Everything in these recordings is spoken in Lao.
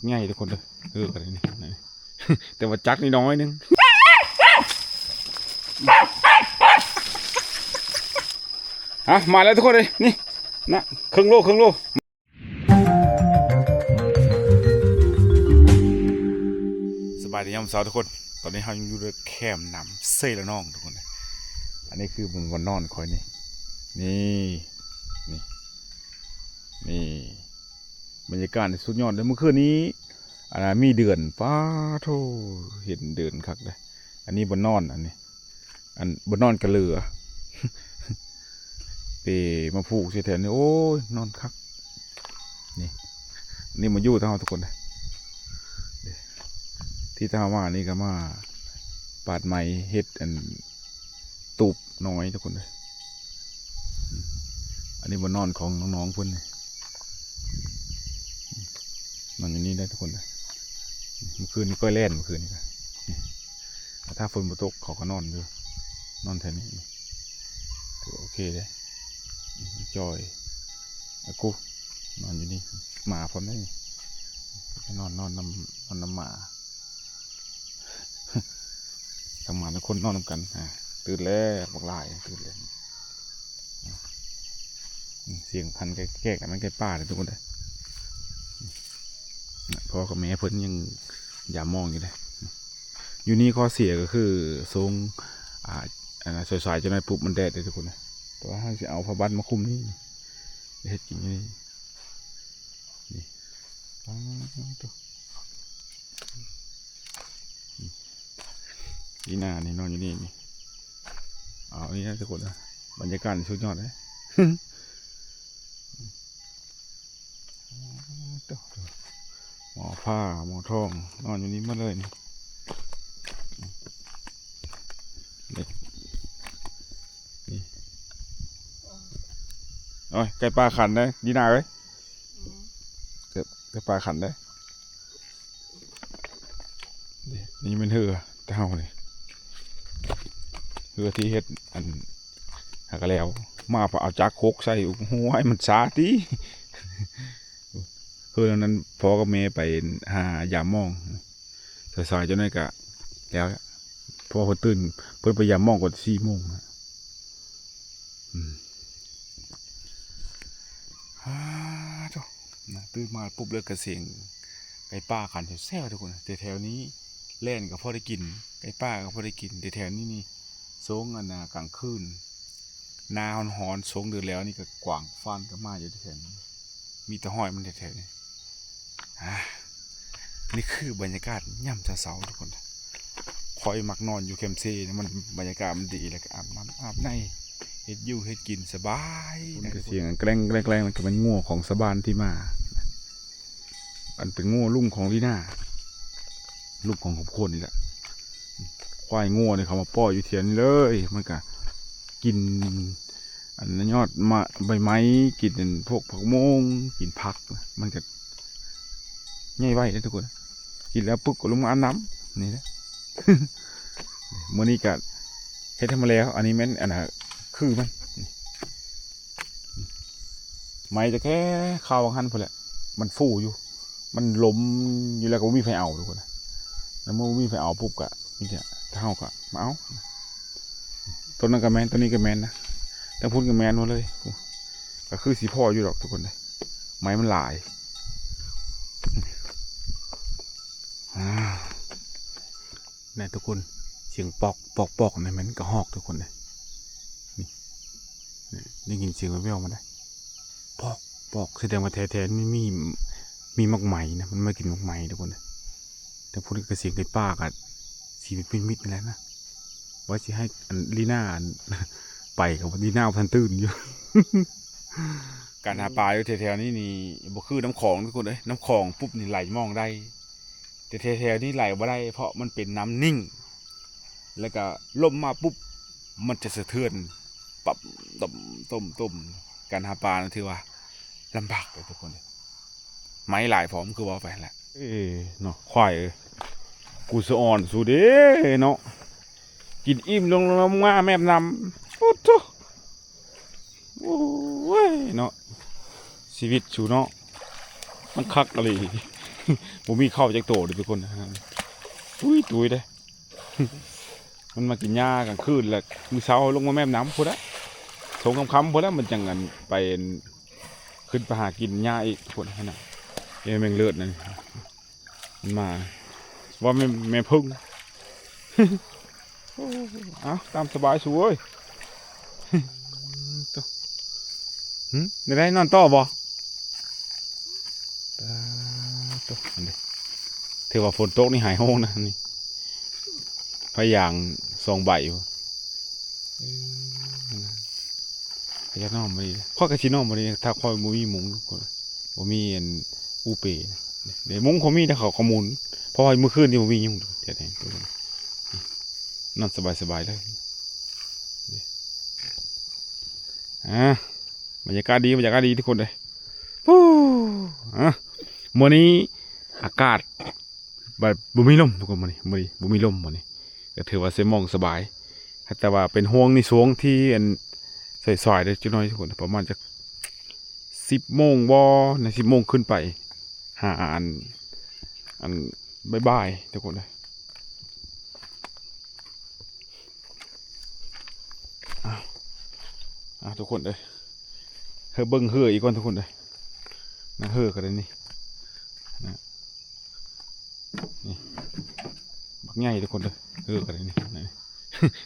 ໃຫຍ່ທຸກຄົນເດີ ເອີ ກໍໄດ້ນີ້ ແຕ່ວ່າຈັກນີ້ນ້ອຍໜຶ່ງ. ອ່ະ ມາແລ້ວທຸກຄົນເອີຍ ນີ້ນະ ເຄິ່ງໂລ ເຄິ່ງໂລ. ສະບາຍດີຍາມເຊົ້າທຸກຄົນ. ຕອນນີ້ເຮົາຍັງຢູ່ໃນແຄມນ້ຳເຊລະນອງທຸກຄົນ. ອັນນີ້ຄືບ່ອນນອນຂ້ອຍນີ້ ນີ້ ນີ້ ນີ້ ບັນຍາກາດສຸດຍອດເລີຍ. ມື້ຄືນນີ້ ອັນນັ້ນມີເດືອນ ປາໂທ້ ເຫັນເດືອນຄັກເດ້. ອັນນີ້ບ່ອນນອນ ອັນນີ້ ອັນ ບໍ່ນອນກະເຫຼືອ ເປມາຜູກໃສ່ແຖວນີ້ ໂອ້ຍ ນອນຄັກ. ນີ້ ນີ້ມາຢູ່ທາງເຮົາທຸກຄົນເດ້. ທີ່ທາງເຮົາມານີ້ກໍມາປາດໄມ້ເຮັດອັນຕູບນ້ອຍທຸກຄົນເດ້. ອັນນີ້ບ່ອນນອນຂອງນ້ອງໆເພິ່ນນີ້ ນອນຢູ່ນີ້ໄດ້ທຸກຄົນເດ້. ມື້ຄືນນີ້ຂ້ອຍແລ່ນ ມື້ຄືນນີ້ ນີ້ ຖ້າຝົນບໍ່ຕົກເຂົາກໍນອນຢູ່ ນອນແຖວນີ້ ຖືວ່າໂອເຄເດ້. ຈອຍ ອາກຸ ນອນຢູ່ນີ້ ໝາພ້ອມເດ້. ນອນ ນອນນຳ ນອນນຳໝາ ທັງໝາທັງຄົນນອນນຳກັນ. ອ່າ ຕື່ນແລ້ວ ບັກຫຼາຍ ຕື່ນແລ້ວ. ອືມ ສຽງພັນແກ້ກໆ ມັນໃກ້ປ່າເດ້ທຸກຄົນເດ້. ພໍ່ກັບແມ່ເພິ່ນຍັງຢາມມອງຢູ່ເດ້. ຢູ່ນີ້ຂໍ້ເສຍກໍຄື ຊ່ວງ ອ່າ ອັນນັ້ນ ສາຍໆ ຈັກໜ້ອຍປຸບ ມັນແດດເດ້ທຸກຄົນເດ້. ແຕ່ວ່າເຮົາຊິເອົາຜ້າບັ້ນມາຄຸມນີ້ ເຮັດກິນຢູ່ນີ້. ນີ້ ປາໂທ້ ນີ້ນາ ນີ້ນອນຢູ່ນີ້ ນີ້ ເອົານີ້ນະທຸກຄົນນະ. ບັນຍາກາດສຸດຍອດເດ້. ໝໍພາ ໝໍທອງ ນອນຢູ່ນີ້ໝົດເລີຍນີ້. ນີ້ ນີ້ ໂອ້ຍ ໄກ່ປ່າຂັນເດ້ ດີນາເອີຍ. ອືມ ໄກ່ ໄກ່ປ່າຂັນເດ້. ນີ້ ນີ້ແມ່ນເຮືອແຕ່ເຮົານີ້ ເຮືອທີ່ເຮັດອັນ ຫາກະແລ້ວ ມາພໍເອົາຈັກໂຄກໃສ່ ໂອ້ຍ ມັນຊ້າຕິ. ຄືນັ້ນ ພໍ່ກັບແມ່ໄປຫາຢາມມອງ ສາຍໆ ຈັກໜ້ອຍກະແລ້ວ ເພາະວ່າເພິ່ນຕື່ນ ເພິ່ນໄປຢາມມອງກ່ອນສີ່ໂມງນະ. ອືມ ອາ ໂທ້ ນະ ຕື່ນມາປຸບແລ້ວກະສຽງໄກ່ປ່າຂັນແຊວໆ ທຸກຄົນ. ແຖວໆນີ້ແລ່ນກໍພໍໄດ້ກິນ ໄກ່ປ່າກໍພໍໄດ້ກິນ. ແຖວໆນີ້ນີ້ ຊ່ວງອັນນາກາງຄືນ ໜ້າຮ້ອນໆ ຊ່ວງເດືອນແລ້ວນີ້ກໍກວາງຟານກໍມາຢູ່ແຖວນີ້ ມີແຕ່ຫ້ອຍມັນແຖວໆນີ້. ອ່າ ນີ້ຄືບັນຍາກາດຍາມເຊົ້າໆ ທຸກຄົນ. ຂ້ອຍມັກນອນຢູ່ແຄມເຊ ມັນບັນຍາກາດມັນດີ ແລ້ວກໍອາບນ້ຳອາບໃນ ເຮັດຢູ່ເຮັດກິນສະບາຍ. ມັນກໍສຽງແກລ້ງໆ ແລ້ວກໍແມ່ນງົວຂອງຊາວບ້ານທີ່ມາ ອັນເປັນງົວລຸງຂອງລີນາ ລຸງຂອງຄອບຄົວນີ້ແຫຼະ. ຄວາຍງົວນີ້ເຂົາມາປ່ອຍຢູ່ແຖວນີ້ເລີຍ ມັນກະກິນອັນຍອດມະ ໃບໄມ້ ກິນອັນພວກຜັກໂມງ ກິນຜັກ ມັນກະໃຫຍ່ໄວເດ້ທຸກຄົນ. ກິນແລ້ວປຶບກໍລົງມາອາບນ້ຳນີ້ແຫຼະ. ມື້ນີ້ກະເຮັດໃຫ້ມັນແລ້ວ ອັນນີ້ແມ່ນອັນນ່າ ຄືມັນ ໄມ້ແຕ່ແຄ່ຄາວຫວ່າງຫັ້ນພຸ້ນແຫຼະ ມັນຟູຢູ່ ມັນລົ້ມຢູ່ ແລ້ວກໍບໍ່ມີໃຜເອົາທຸກຄົນ. ໃນເມື່ອບໍ່ມີໃຜເອົາປຸບ ກະມີແຕ່ເຮົາກໍມາເອົາ. ຕົ້ນນັ້ນກໍແມ່ນ ຕົ້ນນີ້ກໍແມ່ນນະ ທັງພຸ້ນກໍແມ່ນໝົດເລີຍ. ກໍຄືຊິພໍຢູ່ດອກທຸກຄົນເອີຍ ໄມ້ມັນຫຼາຍ. ອ່າ ນະທຸກຄົນ ສຽງປອກ ປອກ ປອກ ນັ້ນແມ່ນກະຮອກທຸກຄົນເອີຍ. ນີ້ ນີ້ ໄດ້ຍິນສຽງແວ່ວໆ ມາໄດ໋ ປອກ ປອກ ສະແດງວ່າແຖວໆນີ້ມີ ມີໝາກໄມ້ນະ ມັນມາກິນໝາກໄມ້ທຸກຄົນເອີຍ. ແຕ່ພຸ້ນກະສຽງໄກ່ປ່າກະຊິມິດໆ ນີ້ແຫຼະນະ. ວ່າຊິໃຫ້ອັນລີນາອັນ ໄປກໍວ່າລີນາບໍ່ທັນຕື່ນຢູ່. ການຫາປາຢູ່ແຖວໆນີ້ນີ້ ບໍ່ຄືນ້ຳຂອງທຸກຄົນເອີຍ ນ້ຳຂອງປຸບນີ້ໄຫຼມອງໄດ້ ແຕ່ແຖວໆນີ້ໄຫຼບໍ່ໄດ້ ເພາະມັນເປັນນ້ຳນິ່ງ ແລ້ວກໍລົມມາປຸບ ມັນຈະສະເທືອນ ປັບ ຕົມ ຕົມ ຕົມ. ການຫາປານະຖືວ່າລຳບາກເດີທຸກຄົນເອີຍ. ໄມ້ຫຼາຍພ້ອມ ຄືເວົ້າໄປຫັ້ນແຫຼະ. ເອີເນາະ ຄວາຍເອີຍ ກູສະອອນສູເດ້ເນາະ ກິນອີ່ມລົງ ລົງມາແມບນ້ຳ ໂອ້ໂທ້. ໂອ້ຍເນາະ ຊີວິດສູເນາະ ມັນຄັກອີ່ຫຼີ. ບໍ່ມີເຂົ້າຈັກໂຕເດ້ທຸກຄົນ. ຕຸ້ຍໆເດ້. ມັນມາກິນຫຍ້າກາງຄືນ ແລ້ວມື້ເຊົ້າລົງມາແມ່ນນ້ຳພຸ້ນລະ ສອງຄ່ຳໆພຸ້ນລະ ມັນຈັ່ງອັນໄປ ຂຶ້ນໄປຫາກິນຫຍ້າອີກພຸ້ນຫັ້ນນະ. ເອີ ແມ່ງເລີດນັ້ນ ມັນມາ ວ່າແມ່ນແມ່ເພິ່ງ. ເອົ້າ ຕາມສະບາຍສູເອີຍ. ຫຶ ແນວໃດ ນອນຕໍ່ບໍ່? ປາໂທ້ ອັນນີ້ ຖືວ່າຝົນຕົກນີ້ຫາຍໂຮງນະນີ້ ພະຍາງສອງໃບຢູ່. ເອີ ພະຍານອນບໍ່ດີ ຂ້ອຍກໍຊິນອນບໍ່ດີ ຖ້າຂ້ອຍບໍ່ມີມຸ້ງ ບໍ່ມີອັນອູເປ. ເດ ມຸ້ງເຂົາມີ ແຕ່ເຂົາກໍໝຸນ ເພາະວ່າມື້ຄືນນີ້ບໍ່ມີຍຸງແທ້ໆ ນອນສະບາຍໆເລີຍ. ອ່າ ບັນຍາກາດດີ ບັນຍາກາດດີທຸກຄົນເອີຍ. ຮູ້ ອ່ະ ມື້ນີ້ອາກາດແບບບໍ່ມີລົມທຸກຄົນ ມື້ນີ້ ມື້ນີ້ບໍ່ມີລົມ ມື້ນີ້ກໍຖືວ່າສະໝອງສະບາຍ ແຕ່ວ່າເປັນຫ່ວງໃນຊ່ວງທີ່ອັນສາຍໆເດ້ ຈັກໜ້ອຍທຸກຄົນ ປະມານຈັກສິບໂມງບໍ່ ໃນສິບໂມງຂຶ້ນໄປ ຫາອັນ ອັນບ່າຍໆທຸກຄົນເອີຍ. ອ່າ ອ່າ ທຸກຄົນເອີຍ ເຮີເບິ່ງເຮືອອີກກ່ອນທຸກຄົນເອີຍ. ນະ ເຮືອກໍໄດ້ນີ້ ນະ ນີ້ ບັກໃຫຍ່ທຸກຄົນເດີ ເຮືອກໍໄດ້ນີ້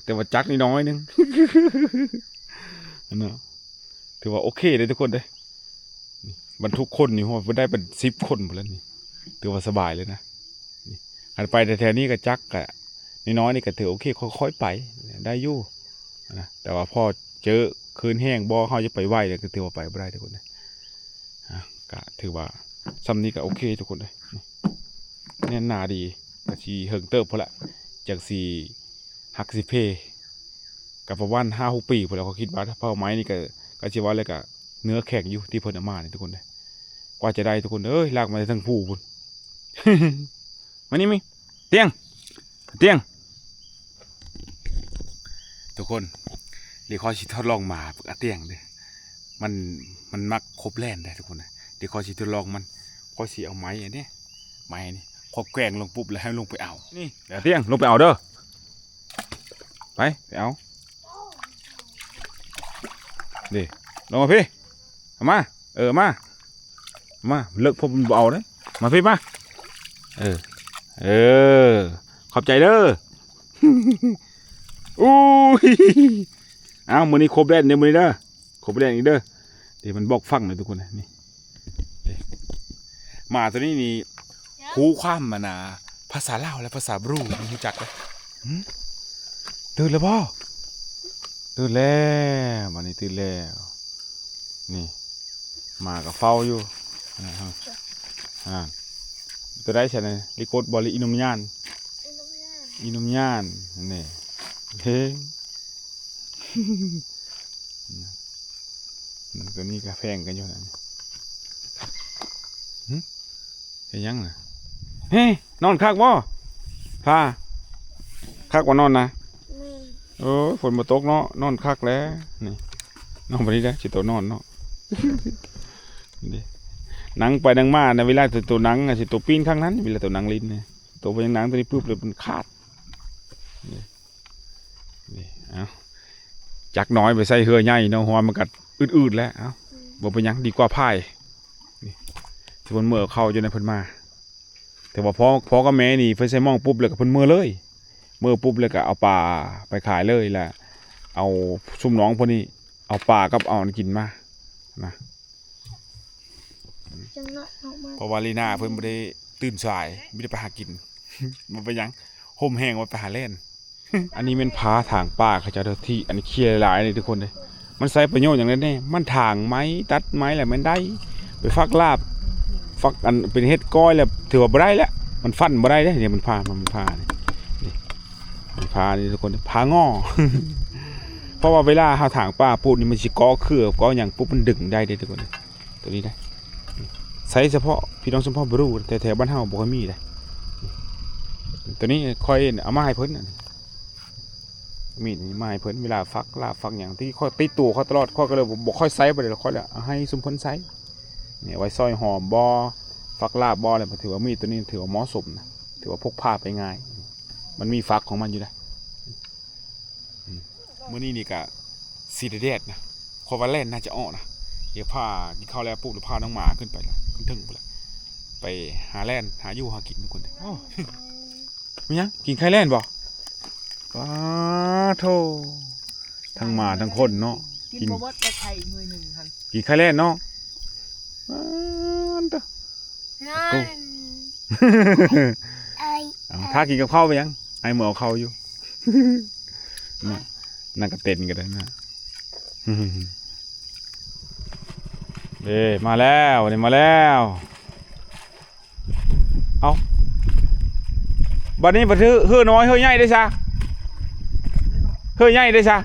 ແຕ່ວ່າຈັກນ້ອຍໆໜຶ່ງ ເນາະ. ຖືວ່າໂອເຄເດ້ທຸກຄົນເດ້ ນີ້ບັນທຸກຄົນນີ້ ໂຫ ໄດ້ເປັນສິບຄົນພຸ້ນແລ້ວນີ້ ຖືວ່າສະບາຍເລີຍນະ. ນີ້ ຄັນໄປແຖວໆນີ້ກໍຈັກກະນ້ອຍໆນີ້ກໍຖືໂອເຄ ຄ່ອຍໆໄປໄດ້ຢູ່ນະ ແຕ່ວ່າພໍເຈີຄື້ນແຮງບໍ່ ເຮົາຈະໄປໄວແລ້ວກໍຖືວ່າໄປບໍ່ໄດ້ທຸກຄົນເດ້. ອ່ະ ກະຖືວ່າຊ່ຳນີ້ກໍໂອເຄທຸກຄົນເດ້ ນີ້ແໜ້ນໜາດີ ກະຊິເຫິງເຕີບພຸ້ນລະ ຈັ່ງຊິ ຮັກຊິເພ ກໍປະມານຫ້າຫົກປີພຸ້ນແຫຼະ ຂ້ອຍຄິດວ່າ ເຜົາໄມ້ນີ້ກໍ ກໍຊິວ່າແລ້ວກໍເນື້ອແຂງຢູ່ ທີ່ເພິ່ນເອົາມານີ້ທຸກຄົນເດີ ກວ່າຈະໄດ້ທຸກຄົນເອີຍ ລາກມາແຕ່ເທິງພູພຸ້ນ. ມານີ້ມີ ຕຽງ ຕຽງ ທຸກຄົນ ດຽວຂ້ອຍຊິທົດລອງໝາອາຕຽງເດີ ມັນ ມັນມັກຄົບແລ່ນເດ້ທຸກຄົນເດີ ດຽວຂ້ອຍຊິທົດລອງມັນ ຂ້ອຍຊິເອົາໄມ້ອັນນີ້ ໄມ້ນີ້ ຂ້ອຍແກວ່ງລົງປຸບແລ້ວໃຫ້ລົງໄປເອົາ ນີ້ ອາຕຽງ ລົງໄປເອົາເດີ ໄປ ໄປເອົາ ນີ້ ລົງມາພີ້ ເອົາມາ ເອີ ມາ ມາ ເລິກ ພວກມັນບໍ່ເອົາເດ້ ມາພີ້ ມາ ເອີ ເອີ ຂອບໃຈເດີ ອູ້ຍ ເອົ້າ ມື້ນີ້ຄົບແລ່ນເດີ ມື້ນີ້ເດີ ຄົບແລ່ນອີກເດີ ເດ ມັນບອກຟັງເດີທຸກຄົນ ນີ້ ເດ ໝາໂຕນີ້ນີ້ ຮູ້ຄວາມ ອັນນ່າ ພາສາລາວ ແລະ ພາສາບຣູ ມັນຮູ້ຈັກເດ້ ຫຶ ຕື່ນແລ້ວບໍ່? ຕື່ນແລ້ວ ບັດນີ້ຕື່ນແລ້ວ ນີ້ ໝາກໍເຝົ້າຢູ່ ອ່າ ໂຕໃດຊັ້ນນະ ລິກົດບໍ່ ຫຼື ອີນົມຍານ ອີນົມຍານ ອີນົມຍານ ນີ້ ເຮ ໂຕນີ້ກໍແພງກັນຢູ່ນະ ຫຶ ເຮັດຫຍັງນະ ເຮ ນອນຄັກບໍ່ ພາ ຄັກບໍ່ນອນນະ ແມ່ນ ໂອ້ຍ ຝົນບໍ່ຕົກເນາະ ນອນຄັກແລ້ວ ນີ້ ນອນບັດນີ້ແຫຼະ ຊິໂຕນອນເນາະ ນີ້ ນັ່ງໄປນັ່ງມານະ ເວລາໂຕ ໂຕນັ່ງ ຊິໂຕປີ້ນຂ້າງນັ້ນ ເວລາໂຕນັ່ງຫຼິ້ນນີ້ ໂຕໄປນັ່ງໂຕນີ້ປຶບ ແລ້ວມັນຂາດ ນີ້ ນີ້ ເອົາ ຈັກໜ້ອຍໄປໃສ່ເຮືອໃຫຍ່ເນາະ ເພາະວ່າມັນກໍອືດໆແລ້ວ ເອົາ ບໍ່ເປັນຫຍັງ ດີກວ່າພາຍ ນີ້ ທີ່ເພິ່ນເມືອເຂົ້າຢູ່ໃນເພິ່ນມາ ແຕ່ວ່າພໍ່ ພໍ່ກັບແມ່ນີ້ ເພິ່ນໃສ່ໝອງປຸບ ແລ້ວກໍເພິ່ນເມືອເລີຍ ເມືອປຸບ ແລ້ວກໍເອົາປາໄປຂາຍເລີຍ ແລ້ວເອົາຊຸມນ້ອງເພິ່ນນີ້ ເອົາປາກັບເອົາອັນກິນມານະ ຈັ່ງເນາະ ເພາະວ່າລີນາເພິ່ນບໍ່ໄດ້ຕື່ນສາຍ ມີແຕ່ໄປຫາກິນ ບໍ່ເປັນຫຍັງ ຮົ່ມແຮງວ່າໄປຫາແລ່ນ ອັນນີ້ແມ່ນພາຖາງປ່າເຂົາເຈົ້າທີ່ອັນເຄຍຫຼາຍນີ້ທຸກຄົນເດ້ ມັນໃຊ້ປະໂຫຍດຫຍັງໄດ້ແດ່ ມັນຖາງໄມ້ ຕັດໄມ້ແລ້ວແມ່ນໄດ້ ໄປຝັກລາບ ຝັກອັນເປັນເຫັດກ້ອຍແລ້ວ ຖືວ່າບໍ່ໄດ້ແລ້ວ ມັນຟັນບໍ່ໄດ້ເດ້ ນີ້ມັນພາ ມັນພານີ້ ນີ້ ມັນພານີ້ທຸກຄົນ ພາງໍ້ ເພາະວ່າເວລາເຮົາຖາງປ່າປຸບນີ້ ມັນຊິກໍ່ເຄືອກໍ່ຫຍັງປຸບ ມັນດຶງໄດ້ເດ້ທຸກຄົນເດ້ ໂຕນີ້ໄດ້ ໃຊ້ສະເພາະພີ່ນ້ອງຊຸມເຜົ່າບຣູ ແຖວໆບ້ານເຮົາບໍ່ຄ່ອຍມີເດ້ ໂຕນີ້ຂ້ອຍເອົາມາໃຫ້ເພິ່ນ ມີດນີ້ມາໃຫ້ເພິ່ນ ເວລາຝັກລາບຝັກຫຍັງ ທີ່ຂ້ອຍຕິດໂຕຂ້ອຍຕະຫຼອດ ຂ້ອຍກໍເລີຍບໍ່ ບໍ່ຄ່ອຍໃຊ້ປານໃດ ຂ້ອຍລະເອົາໃຫ້ຊຸມເພິ່ນໃຊ້ ນີ້ໄວ້ຊອຍຫອມບໍ່ ຝັກລາບບໍ່ ແລ້ວຖືວ່າມີດໂຕນີ້ຖືວ່າເໝາະສົມນະ ຖືວ່າພົກພາໄປງ່າຍ ມັນມີຝັກຂອງມັນຢູ່ເດ້. ອືມ ມື້ນີ້ນີ້ກະຊິໄດ້ແດດນະ ຂ້ອຍວ່າແລ່ນໜ້າຈະອອກນະ. ດຽວພາກິນເຂົ້າແລ້ວປຸບ ແລ້ວພານ້ອງໝາຂຶ້ນໄປລະ ຂຶ້ນເທິງພຸ້ນລະ ໄປຫາແລ່ນ ຫາຢູ່ຫາກິນທຸກຄົນເດີ. ໂອ້ ແມ່ນຫຍັງ? ກິນໄຂ່ແລ່ນບໍ່? ປາໂທ້ ທັງໝາທັງຄົນເນາະ ກິນບໍ່ເບິດແຕ່ໄຂ່ໜ່ວຍໜຶ່ງຫັ້ນ ກິນໄຂ່ແລ່ນເນາະ. ປາໂທ້ ນັ້ນ ເອົາ ຖ້າກິນກັບເຂົ້າໄປຫຍັງ? ອ້າຍເມືອເອົາເຂົ້າຢູ່ ນະ ນັ່ງກະເຕັນກໍໄດ້ນະ. ເດ້ ມາແລ້ວ ນີ້ມາແລ້ວ. ເອົ້າ ບັດນີ້ບັດເຮືອ ເຮືອນ້ອຍເຮືອໃຫຍ່ເດ້ຊະ? ເຮືອໃຫຍ່ເດ້ຊະ?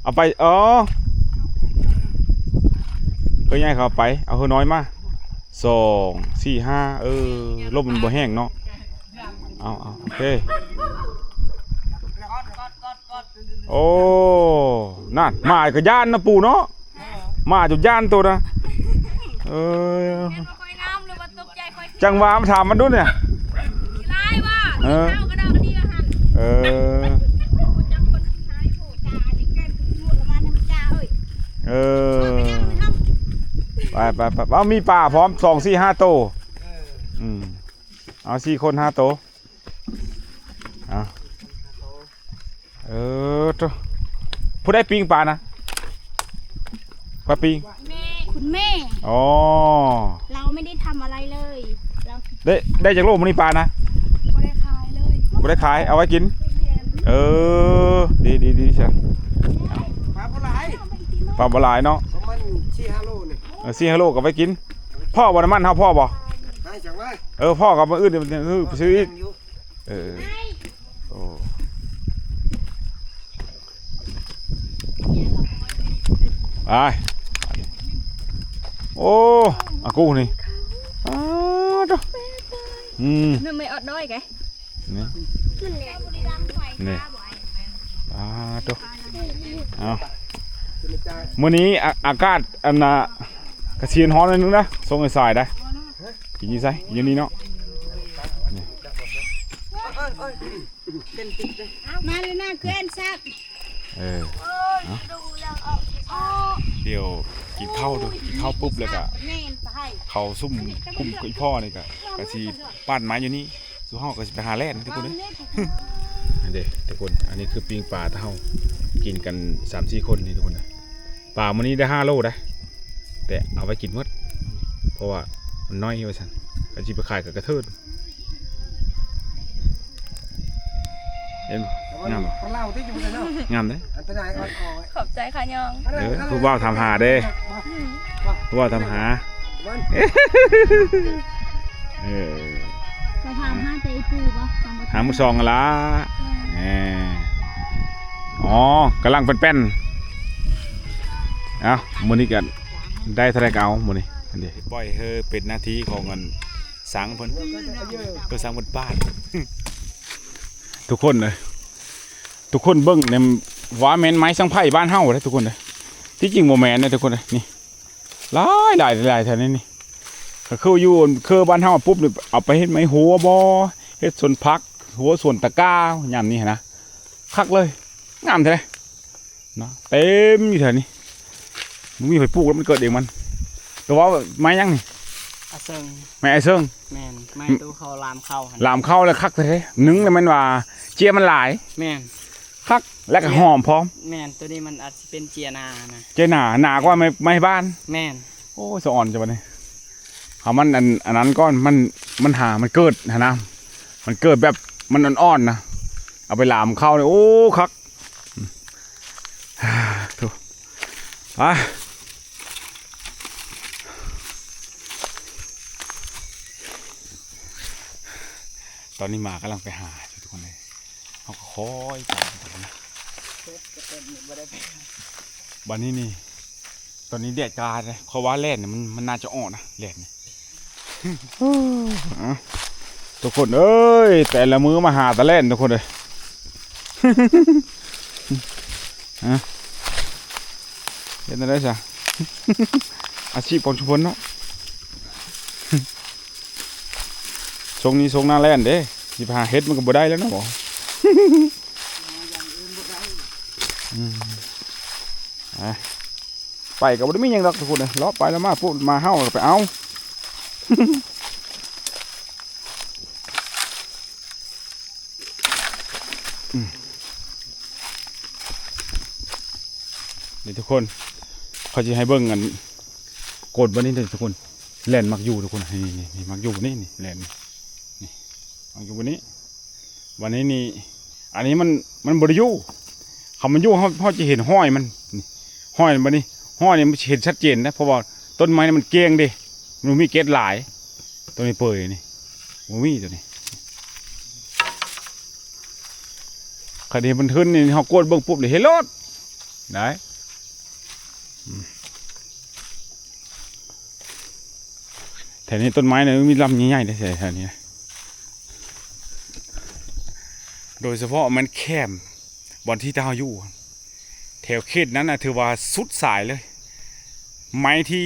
ເອົາໄປ ອໍ ເຮືອໃຫຍ່ເຂົາເອົາໄປ ເອົາເຮືອນ້ອຍມາ ສອງ ສີ່ ຫ້າ ເອີ ລົມມັນບໍ່ແຮງເນາະ. ເອົາ ເອົາ ໂອເຄ. ໂອ້ ນັ້ນ ໝາກໍຢ້ານນະປູເນາະ ໝາຈົນຢ້ານໂຕນະ. ເອີ ເຫັນວ່າຂ້ອຍງາມ ຫຼືວ່າຕົກໃຈຂ້ອຍ ຈັ່ງວ່າມາຖາມມັນດູນີ້ ຂີ້ຮ້າຍວ່າ ເອີ ເອົາກະດອກກະເດຍຫັ້ນ ເອີ ຮູ້ຈັກຄົນຂີ້ຮ້າຍໂພດ ຈ້າ ອັນນີ້ແກ້ນຕົວລະມານຳຈ້າເອີຍ ເອີ ໄປໆໆ ເອົາ ມີປາພ້ອມ ສອງ ສີ່ ຫ້າ ໂຕ ເອີ ອືມ ເອົາ ສີ່ ຄົນ ຫ້າ ໂຕ. ເອົາ ເອີ ໂທ້ ຜູ້ໃດປີ້ງປານະ? ໃຜປີ້ງ? ແມ່ ຄຸນແມ່ ອໍ ເຮົາໄມ່ໄດ້ທຳອະໄລເລີຍ ເຮົາ ໄດ້ ໄດ້ຈັກໂລມື້ນີ້ປານະ? ບໍ່ໄດ້ຂາຍເລີຍ ບໍ່ໄດ້ຂາຍ ເອົາໄວ້ກິນ ແມ່ນ ເອີ ດີໆໆ ຊັ້ນ ປາບໍ່ຫຼາຍ ປາບໍ່ຫຼາຍເນາະ ປະມານສີ່ຫ້າໂລນີ້ ເອີ ສີ່ຫ້າໂລກໍໄວ້ກິນ ພໍ້ບໍ່ ນ້ຳມັນເຮົາພໍ້ບໍ່? ໃຫ້ຈັກວ່າ ເອີ ພໍ້ກັບມື້ອື່ນ ເອີ ໄປຊື້ອີກ ເອີ ໂອ້ ໄປ ໂອ້ ອາກູນີ້ ອ້າໂທ້ ອືມ ນ້ຳໄມ້ອອດດ້ອຍກະ ນີ້ ນີ້ ອາໂທ້ ເອົາ ມື້ນີ້ອາ ອາກາດ ອັນນ່າ ກະຊິຮ້ອນໜ້ອຍໜຶ່ງນະ ສົ່ງໃຫ້ສາຍໄດ໋ ກິນຢູ່ໃສ? ຢູ່ນີ້ເນາະ ນີ້ ມາເລີຍນະ ເພື່ອນຊັບ ເອີ ດຽວກິນເຂົ້າເດີ ກິນເຂົ້າປຸບແລ້ວກະ ເຂົ້າຊຸມກຸ້ມອີ່ພໍ່ນີ້ກະ ກະຊິປາດມາຢູ່ນີ້ ສູ່ເຮົາກະຊິໄປຫາແລ່ນທຸກຄົນເດີ ອັນເດ ທຸກຄົນ ອັນນີ້ຄືປີ້ງປາ ຖ້າເຮົາກິນກັນສາມສີ່ຄົນນີ້ທຸກຄົນນະ ປາມື້ນີ້ໄດ້ຫ້າໂລໄດ໋ ແຕ່ເອົາໄວ້ກິນໝົດ ເພາະວ່າມັນນ້ອຍວ່າຊັ້ນ ຄັນຊິໄປຂາຍກໍກະເທີນ ເຫັນ ງາມບໍ່? ປາລາວຕິຢູ່ເນາະ ງາມເດ້ ອັນຕະນາຍອ່ອນໆ ຂອບໃຈຄ່ະຍອງ ເອີ ຜູ້ບ່າວຖາມຫາເດ້ ຜູ້ບ່າວຖາມຫາ ເອີ ເຂົາຖາມຫາແຕ່ອີ່ປູ່ບໍ່? ຖາມມື້ສອງຫັ້ນລະ ເອີ ອໍ ກຳລັງແປ້ນໆ ເອົ້າ ມື້ນີ້ກໍໄດ້ເທົ່າໃດກໍເອົາມື້ນີ້ ອັນນີ້ ປ່ອຍເຮີເປັນໜ້າທີ່ຂອງອັນ ສັງເພິ່ນ ເອີ ສັງເພິ່ນປາດ ທຸກຄົນເອີຍ ທຸກຄົນເບິ່ງແນມ ວ່າແມ່ນໄມ້ສັງໄພບ້ານເຮົາເດ້ທຸກຄົນເດ້ ທີ່ຈິງບໍ່ແມ່ນເດ້ທຸກຄົນເດ້ ນີ້ ຫຼາຍໆ ຫຼາຍໆ ແຖວນີ້ນີ້ ກໍຄືຢູ່ເຂດບ້ານເຮົາປຸບນີ້ ເອົາໄປເຮັດໄມ້ຫົວບໍ່ ເຮັດສວນຜັກ ຫົວສວນຕະກ້າ ຍາມນີ້ຫັ້ນນະ ຄັກເລີຍ ງາມແທ້ເດ້. ເນາະ ເຕັມຢູ່ແຖວນີ້ ບໍ່ມີໃຜປູກແລ້ວ ມັນເກີດເອງມັນ. ແຕ່ວ່າໄມ້ຫຍັງນີ້? ອາເຊິ່ງ. ໄມ້ອາເຊິ່ງ. ແມ່ນ ໄມ້ໂຕເຂົາລາມເຂົ້າຫັ້ນ. ລາມເຂົ້າແລ້ວຄັກແທ້ໆ ໜຶ່ງແລ້ວແມ່ນວ່າເຈ້ຍມັນຫຼາຍ. ແມ່ນ ຄັກ ແລ້ວກໍຫອມພ້ອມ. ແມ່ນ ໂຕນີ້ມັນອາດຊິເປັນເຈ້ຍໜານະ. ເຈ້ຍໜາ ໜາກວ່າໄມ້ ໄມ້ບ້ານ. ແມ່ນ. ໂອ້ຍ ສະອອນຈັ່ງບັດນີ້ ເອົາມັນ ອັນ ອັນນັ້ນກ່ອນ ມັນ ມັນຫາ ມັນເກີດຫັ້ນນະ ມັນເກີດແບບມັນອ່ອນໆນະ ເອົາໄປລາມເຂົ້ານີ້ ໂອ້ ຄັກ. ໂທ້ ໄປ ຕອນນີ້ໝາກຳລັງໄປຫາຢູ່ ທຸກຄົນເອີຍ ເຮົາກໍຄອຍຕາມໄປນະ. ບັດນີ້ນີ້ ຕອນນີ້ແດດກະຮ້ານເດ້ ເພາະວ່າແລ່ນນີ້ມັນ ມັນໜ້າຈະອອກນະ ແລ່ນນີ້. ເອົ້າ ທຸກຄົນເອີຍ ແຕ່ລະມື້ມາຫາແຕ່ແລ່ນ ທຸກຄົນເອີຍ. ຮະ ເຮັດແນວໃດຊະ ອາຊີບຂອງຊຸມເພິ່ນເນາະ. ຊ່ວງນີ້ຊ່ວງໜ້າແລ້ງເດ້ ຊິໄປຫາເຫັດມັນກໍບໍ່ໄດ້ແລ້ວເນາະ ອືມ ໄປກໍບໍ່ໄດ້ມີຫຍັງດອກທຸກຄົນເອີຍ ເລາະໄປເລາະມາ ປຸບ ໝາເຫົ່າກໍໄປເອົາ. ອືມ ນີ້ທຸກຄົນ ຂ້ອຍຊິໃຫ້ເບິ່ງອັນ ກົດບາດນີ້ທຸກຄົນ ແລ່ນມັກຢູ່ທຸກຄົນ ນີ້ໆໆ ມັກຢູ່ນີ້ ນີ້ແລ່ນ ນີ້ມັກຢູ່ບາດນີ້ ບາດນີ້ນີ້ ອັນນີ້ມັນ ມັນບໍ່ໄດ້ຢູ່ ຄັນມັນຢູ່ ເຮົາ ເຮົາຈະເຫັນຮອຍມັນ ນີ້ ຮອຍມັນບາດນີ້ ຮອຍນີ້ມັນຊິເຫັນຊັດເຈນນະ ເພາະວ່າຕົ້ນໄມ້ນີ້ມັນແກ້ງເດ້ ມັນບໍ່ມີເກັດຫຼາຍ ຕົວນີ້ເປີຍນີ້ ບໍ່ມີຕົວນີ້ ຄັນເຫັນມັນທຶນນີ້ ເຮົາກວດເບິ່ງປຸບນີ້ເຫັນໂລດ ໄດ້ ອືມ ແຖວນີ້ຕົ້ນໄມ້ນີ້ມີລຳໃຫຍ່ໆເດ້ ແຖວນີ້ ໂດຍສະເພາະແມ່ນແຄມ ບ່ອນທີ່ເຮົາຢູ່ ແຖວເຂດນັ້ນນະ ຖືວ່າສຸດສາຍເລີຍ ໄມ້ທີ່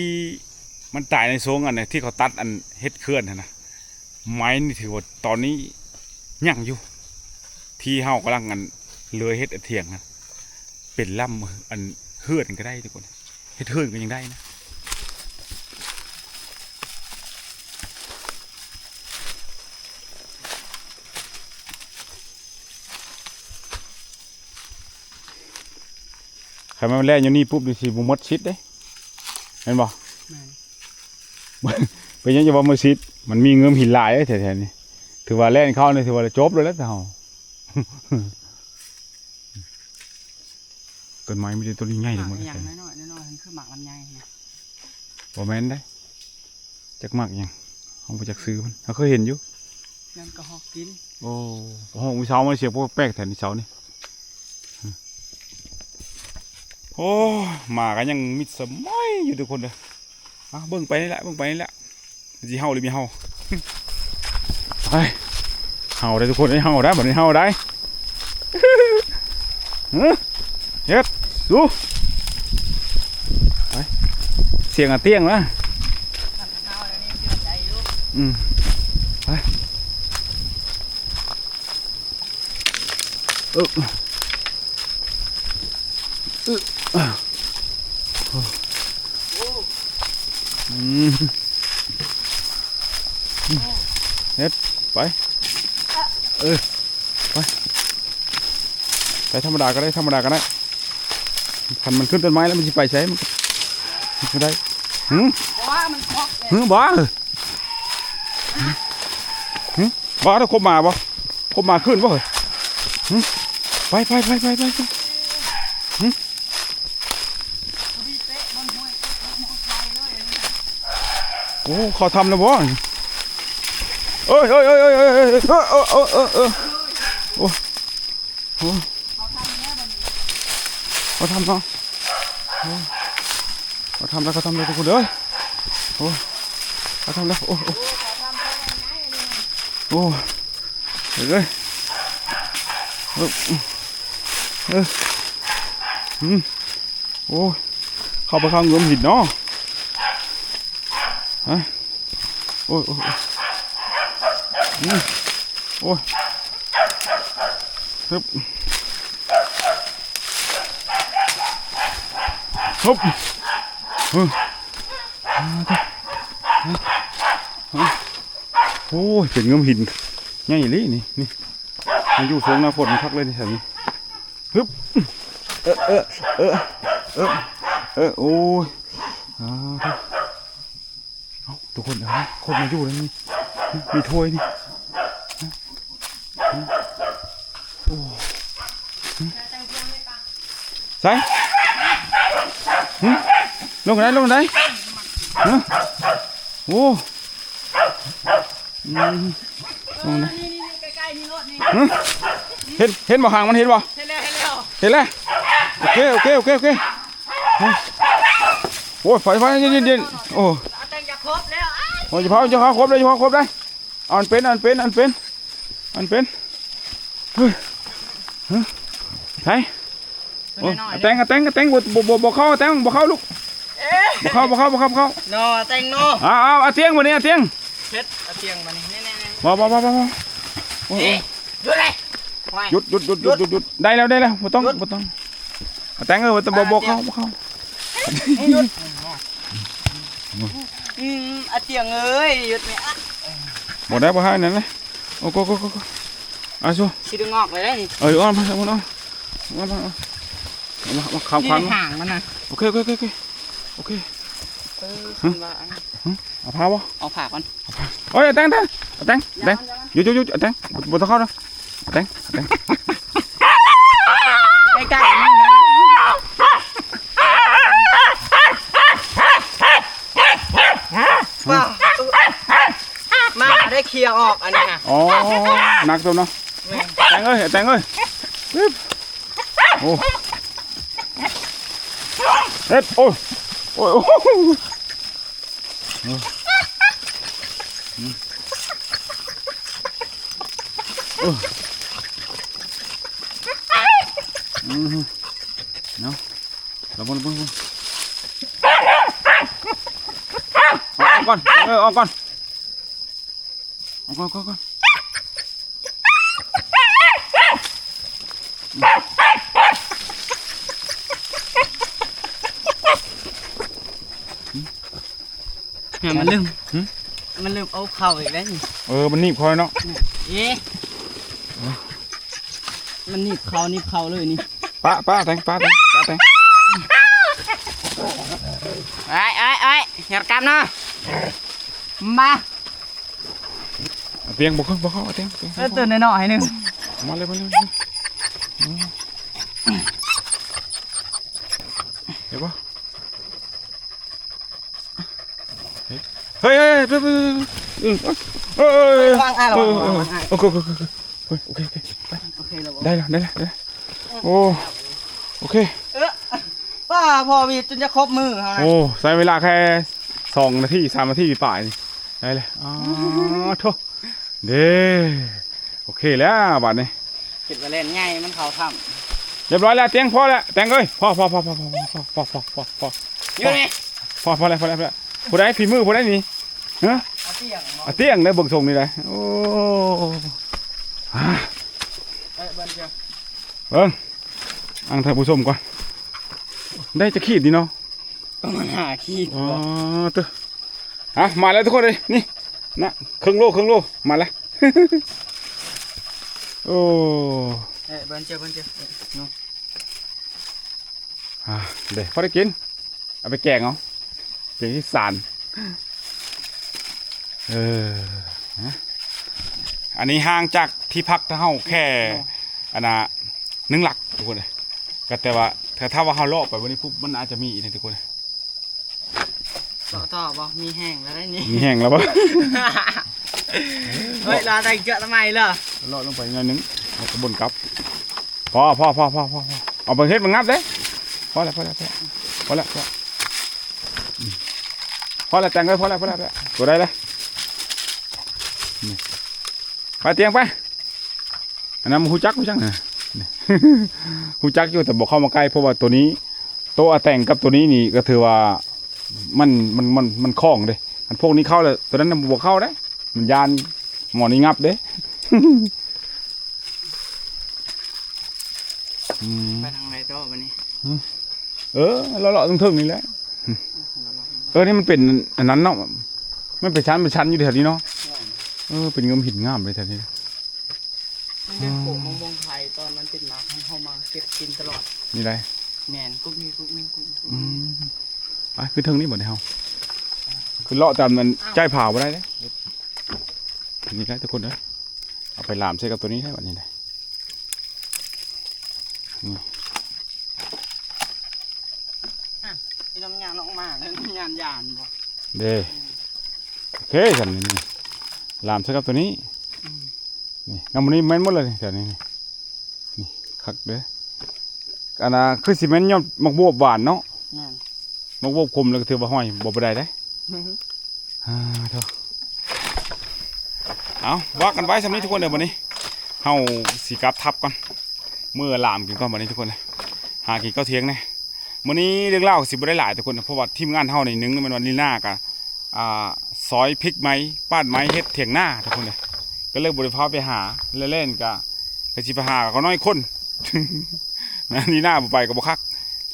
ມັນຕາຍໃນຊ່ວງອັນນະ ທີ່ເຂົາຕັດອັນເຮັດເຂື່ອນຫັ້ນນະ ໄມ້ນີ້ຖືວ່າຕອນນີ້ຍັງຢູ່ ທີ່ເຮົາກຳລັງອັນເລີຍເຮັດອັນຖຽງຫັ້ນ ເປັນລຳອັນເຮືອນກໍໄດ້ທຸກຄົນ ເຮັດເຮືອນກໍຍັງໄດ້ນະ. ຄັນມັນແລ່ນຢູ່ນີ້ປຸບນີ້ຊິບໍ່ໝົດສິດເດ້ ແມ່ນບໍ່? ແມ່ນ ເປັນຫຍັງຈະວ່າໝົດສິດ ມັນມີເງື້ອມຫີນຫຼາຍເດ້ແຖວໆນີ້ ຖືວ່າແລ່ນເຂົ້ານີ້ຖືວ່າຈົບເລີຍແຫຼະເຮົາ ຕົ້ນໄມ້ມີແຕ່ຕົ້ນໃຫຍ່ໆທັງໝົດ ຫຍັງນ້ອຍໆ ນ້ອຍໆ ຄືໝາກລຳໄຍນະ ບໍ່ແມ່ນເດ້ ຈັກໝາກຫຍັງ ເຮົາບໍ່ຈັກຊື່ມັນ ເຮົາເຄີຍເຫັນຢູ່ ມັນກະຮອກກິນ ໂອ້ ຮອກມື້ເຊົ້າມາ ສຽງແປກໆແຖວນີ້ເຊົ້ານີ້ ໂອ້ ໝາກະຍັງມິດສະໄໝຢູ່ທຸກຄົນເດີ ອ່ະ ເບິ່ງໄປນີ້ແຫຼະ ເບິ່ງໄປນີ້ແຫຼະ ມັນຊິເຫົ່າຫຼືບໍ່ເຫົ່າ ໄປ ເຫົ່າໄດ້ທຸກຄົນເອີຍ ເຫົ່າໄດ້ ບັດນີ້ເຫົ່າໄດ້ ເຮັດ ສູ້ ໄປ ສຽງອາຕຽງນະ ອືມ ໄປ ເອີ ອື ອືມ ເຮັດ ໄປ ເອີ ໄປ ໄປທຳມະດາກໍໄດ້ ທຳມະດາກໍໄດ້ ຄັນມັນຂຶ້ນຕົ້ນໄມ້ແລ້ວມັນຊິໄປໃສ ມັນກໍ ມັນກໍໄດ້ ຫື ບໍ່ວ່າມັນຄອບເດ້ ຫື ບໍ່ ຫື ບໍ່ ເອົາຄົບໝາບໍ່ ຄົບໝາຂຶ້ນບໍ່ ຫື ໄປ ໄປ ໄປ ໄປ ຫື ໂອ້ ເຂົ້າຖ້ຳແລ້ວບໍ່ ເອີຍ ເອີຍ ເອີຍ ໂອ້ ໂອ້ ເຂົ້າຖ້ຳເນາະ ໂອ້ ເຂົ້າຖ້ຳແລ້ວ ເຂົ້າຖ້ຳແລ້ວທຸກຄົນເອີຍ ໂອ້ ເຂົ້າຖ້ຳແລ້ວ ໂອ້ ໂອ້ ໂອ້ ເອີຍ ເອີ ອືມ ໂອ້ ເຂົ້າໄປຂ້າງເງື້ອມຫີນເນາະ ຮະ ໂອ້ຍ ໂອ້ຍ ໂອ້ຍ ອືມ ໂອ້ຍ ຮຶບ ຮຶບ ຮຶບ ໂອ້ຍ ເປັນເງື້ອມຫີນໃຫຍ່ອີ່ຫຼີນີ້ ນີ້ ມາຢູ່ຊ່ວງໜ້າຝົນຄັກເລີຍນີ້ ແຖວນີ້ ຮຶບ ເອີ ເອີ ໂອ້ຍ ອາ ເອົ້າ ທຸກຄົນ ເອົ້າ ຄົນມາຢູ່ແລ້ວນີ້ ມີຖ້ວຍນີ້ ໂອ້ ໃສ ຫຶ ລົງໄດ້ ລົງໄດ້ ຫຶ ໂອ້ ອືມ ລົງໄດ້ ນີ້ໆໆ ໃກ້ໆນີ້ໂລດນີ້ ຫຶ ເຫັນ ເຫັນບໍ່ ຫາງມັນ ເຫັນບໍ່? ເຫັນແລ້ວ ເຫັນແລ້ວ ເຫັນແລ້ວ ໂອເຄ ໂອເຄ ໂອເຄ ໂອເຄ ໂອ້ຍ ໄຟ ໄຟ ເຢັນໆ ໂອ້ ເອົາແຕ່ງຢ່າຄົບແລ້ວ ໂອ້ຍ ຢ່າເຜົາ ຢ່າເຜົາ ຄົບໄດ້ ຢ່າເຜົາ ຄົບໄດ້ ອັນເປັນ ອັນເປັນ ອັນເປັນ ອັນເປັນ ເຮີ້ຍ ເຮີ້ຍ ໃສ ໂອ້ຍ ແຕງ ແຕງ ແຕງ ບໍ່ ບໍ່ ບໍ່ເຂົ້າ ແຕງ ບໍ່ເຂົ້າລູກ ເອີ ບໍ່ເຂົ້າ ບໍ່ເຂົ້າ ບໍ່ເຂົ້າ ບໍ່ເຂົ້າ ເນາະ ແຕງເນາະ ເອົາ ເອົາ ເອົາຕຽງ ບັດນີ້ ເອົາຕຽງ ເຮັດ ເອົາຕຽງມານີ້ ນີ້ໆໆ ບໍ່ ບໍ່ ບໍ່ ບໍ່ ບໍ່ ໂອ້ຍ ນີ້ ໂອ້ຍ ຢຸດເລີຍ ໂອ້ຍ ຢຸດ ຢຸດ ຢຸດ ຢຸດ ຢຸດ ຢຸດ ຢຸດ ໄດ້ແລ້ວ ໄດ້ແລ້ວ ບໍ່ຕ້ອງ ບໍ່ຕ້ອງ ອາແຕງເອີຍ ບໍ່ຕ້ອງ ບໍ່ ບໍ່ເຂົ້າ ບໍ່ເຂົ້າ ຢຸດ ອືມ ອາຕຽງເອີຍ ຢຸດແມ່ ບໍ່ໄດ້ ບໍ່ໃຫ້ນັ້ນນະ ໂອ້ໂກໂກໂກໂກ ອາຊູ ຊິໄດ້ງອກເລີຍເດ້ນີ້ ເອີ ເອົາມາ ເອົາມາ ເອົາມາ ເອົາມາ ເອົາມາ ຂ້າມ ຂ້າມ ນີ້ຫາງມັນນະ ໂອເຄ ໂອເຄ ໂອເຄ ໂອເຄ ເອີ ຄັນວ່າອັນ ຫຶ ເອົາຜ້າບໍ່? ເອົາຜ້າກ່ອນ ເອົາຜ້າ ໂອ້ຍ ແຕງ ແຕງ ແຕງ ແຕງ ຢ່າມັນ ຢ່າມັນ ຢຸດ ຢຸດ ຢຸດ ແຕງ ບໍ່ຕ້ອງເຂົ້ານະ ແຕງ ແຕງ ໃກ້ໆ ນີ້ນະ ມາ ມາ ໄດ້ເຄຍອອກອັນນີ້ນະ ອໍ ໜັກຕົວເນາະ ແມ່ນ ແຕງເອີຍ ແຕງເອີຍ ປຶບ ໂອ້ ເຮັດ ໂອ້ຍ ໂອ້ຍ ໂອ້ຍ ອືມ ອືມ ເນາະ ລະວັງ ລະວັງ ລະວັງ ອອກ ອອກກ່ອນ ເອີ ອອກກ່ອນ ເອົາກ່ອນ ເອົາກ່ອນ ເອົາກ່ອນ ມັນລືມ ຫຶ ມັນລືມເອົາເຂົ້າອີກແລ້ວນີ້ ເອີ ມັນໜີບເຂົ້າເນາະ ເອ ມັນໜີບເຂົ້າ ໜີບເຂົ້າເລີຍນີ້ ປະ ປະ ແຕງ ປະ ແຕງ ປະ ແຕງ ໄອ້ ໄອ້ ໄອ້ ຢ່າກັບເນາະ ມາ ອາຕຽງບໍ່ຂຶ້ນ ບໍ່ເຂົ້າ ອາຕຽງ ອາຕຽງ ເອີ ຕົວນ້ອຍໆໜຶ່ງ ມາເລີຍ ມາເລີຍ ເຫັນບໍ່? ເຮີ້ຍ ເຮີ້ຍ ເຮີ້ຍ ເຮີ້ຍ ເຮີ້ຍ ເຮີ້ຍ ວາງອ້າຍ ລະວັງ ລະວັງອ້າຍ ໂອເຄ ໂອເຄ ໂອເຄ ໄປ ໂອເຄ ໄດ້ແລ້ວ ໄດ້ແລ້ວ ໄດ້ແລ້ວ ໂອ້ ໂອເຄ ເອີ ປ້າ ພໍ່ວິດຈົນຈະຄົບມືເຮົານະ ໂອ້ ໃຊ້ເວລາແຄ່ສອງນາທີ ສາມນາທີປາຍນີ້ ໄດ້ແລ້ວ ອໍ ໂທ້ ເດ້ ໂອເຄແລ້ວບາດນີ້ ຄິດວ່າແລ່ນໃຫຍ່ມັນເຂົ້າຖ້ຳ ຮຽບຮ້ອຍແລ້ວ ຕຽງ ພໍແລ້ວ ແຕງເອີຍ ພໍ ພໍ ພໍ ຢູ່ນີ້ ພໍ ພໍແລ້ວ ພໍແລ້ວ ຜູ້ໃດຝີມືຜູ້ໃດນີ້ ຮະ ອາຕຽງ ອາຕຽງເດ້ ເບິ່ງຊົງນີ້ໄດ໋ ໂອ້ ເອີ ເບິ່ງເຈົ້າ ເບິ່ງ ອັງທ່ານຜູ້ຊົມກ່ອນ ໄດ້ຈັກຂີດນີ້ເນາະ ປະມານຫ້າຂີດ ອໍ ເຕີ ອ່ະ ມາແລ້ວທຸກຄົນເອີຍ ນີ້ນະ ເຄິ່ງໂລ ເຄິ່ງໂລ ມາແລ້ວ ໂອ້ ເອີ ເບິ່ງເຈົ້າ ເບິ່ງເຈົ້າ ອ່າ ເດ້ ພໍໄດ້ກິນ ເອົາໄປແກງເອົາ ແກງອີສານ ເອີ ນະ ອັນນີ້ຫ່າງຈາກທີ່ພັກເຮົາແຄ່ ອັນນ່າ ໜຶ່ງຫຼັກ ທຸກຄົນເອີຍ ກໍແຕ່ວ່າ ຖ້າ ຖ້າວ່າເຮົາເລາະໄປບາດນີ້ປຸບ ມັນອາດຈະມີອີກນະ ທຸກຄົນເອີຍ ເລາະຕໍ່ບໍ່? ມີແຮງແລ້ວໄດ໋ນີ້ ມີແຮງແລ້ວບໍ່? ເຮີ້ຍ ລາວໄດ້ເກືອລະໄໝເລີຍ ເລາະລົງໄປໜ້ອຍໜຶ່ງ ແລ້ວກໍບົນກັບ ພໍ ພໍ ເອົາໄປເຮັດມັນງັບເດ້ ພໍແລ້ວ ພໍແລ້ວ ພໍແລ້ວ ພໍແລ້ວ ແຕງເອີຍ ພໍແລ້ວ ພໍແລ້ວ ຕົວໃດລະ ໄປຕຽງໄປ ອັນນັ້ນຮູ້ຈັກ ຮູ້ຈັກນະ ຮູ້ຈັກຢູ່ ແຕ່ບໍ່ເຂົ້າມາໃກ້ ເພາະວ່າໂຕນີ້ ໂຕອາແຕງກັບໂຕນີ້ນີ້ກໍຖືວ່າ ມັນ ມັນ ມັນ ມັນຄ່ອງເດ້ ອັນພວກນີ້ເຂົ້າແລ້ວ ໂຕນັ້ນນະບໍ່ເຂົ້າເດ້ ມັນຢ້ານໝໍນີ້ງັບເດ້ ອືມ ໄປທາງໃດຕໍ່ບາດນີ້ ເອີ ເລາະໆເທິງໆນີ້ແຫຼະ ເອີ ນີ້ມັນເປັນອັນນັ້ນເນາະ ມັນເປັນຊັ້ນເປັນຊັ້ນຢູ່ແຖວນີ້ເນາະ ເອີ ເປັນເງິມຫີນງາມເລີຍແຖວນີ້ ມັນເປັນໂຂງມະມ່ວງໄທ ຕອນມັນເປັນໝາກ ເຮົາມາເກັບກິນຕະຫຼອດ ນີ້ໃດ ແມ່ນ ກຸກນີ້ ກຸກນີ້ ກຸກນີ້ ອືມ ໄປ ຂຶ້ນເທິງນີ້ບາດນີ້ເຮົາ ຂຶ້ນເລາະຕາມມັນ ອ້າວ ໃຈຜາບໍ່ໄດ້ເດ້ ນີ້ໄດ໋ທຸກຄົນເອີຍ ເອົາໄປລາມໃສ່ກັບໂຕນີ້ໄດ້ບາດນີ້ໄດ໋ ນີ້ ອ່ະ ໄອ້ນ້ຳຍານອອກມາແລ້ວ ນ້ຳຍານຢ້ານບໍ່ ເດ້ ໂອເຄ ຊັ້ນນີ້ ລາມໃສ່ກັບໂຕນີ້ ອືມ ນີ້ ນ້ຳມັນນີ້ແມ່ນໝົດເລີຍນີ້ ແຖວນີ້ນີ້ ນີ້ຄັກເດີ້ ອັນນ່າ ຄືຊິແມ່ນຍອດໝາກບວບຫວານເນາະ ແມ່ນ ໝາກບວບຂົມແລ້ວກໍຖືວ່າຫ້ອຍບໍ່ ບໍ່ໄດ້ເດ້ ອ່າ ໂທ້ ເອົາ ວ່າກັນໄວ້ຊ່ຳນີ້ທຸກຄົນເດີ ບັດນີ້ເຮົາຊິກັບທັບກ່ອນ ເມືອລາມກິນກ່ອນບັດນີ້ທຸກຄົນ ຫາກິນເຂົ້າທ່ຽງແດ່ ມື້ນີ້ເລື່ອງລາວກໍຊິບໍ່ໄດ້ຫຼາຍທຸກຄົນ ເພາະວ່າທີມງານເຮົານີ້ ໜຶ່ງແມ່ນວ່າລີນາກະ ອ່າ ສ ຕອຍພິກໄມ້ ປາດໄມ້ເຮັດຖຽງນາທຸກຄົນເອີຍ. ກໍເລີຍບໍ່ໄດ້ພາໄປຫາ ແລະ ແລ່ນກະ ກໍຊິໄປຫາກໍນ້ອຍຄົນ ນະ ນີ້ນາບໍ່ໄປກໍບໍ່ຄັກ.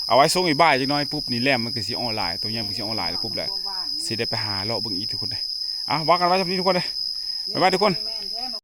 ເອົາໄວ້ຊ່ວງບ່າຍໆຈັກໜ້ອຍປຸບນີ້ ແຫຼມມັນກໍຊິອອກຫຼາຍ ໂຕໃຫຍ່ມັນກໍຊິອອກຫຼາຍແລ້ວປຸບແຫຼະ ຊິໄດ້ໄປຫາເລາະເບິ່ງອີກທຸກຄົນເອີຍ. ອ່ະ ວ່າກັນໄວ້ສ່ຳນີ້ທຸກຄົນເອີຍ ບາຍບາຍທຸກຄົນ.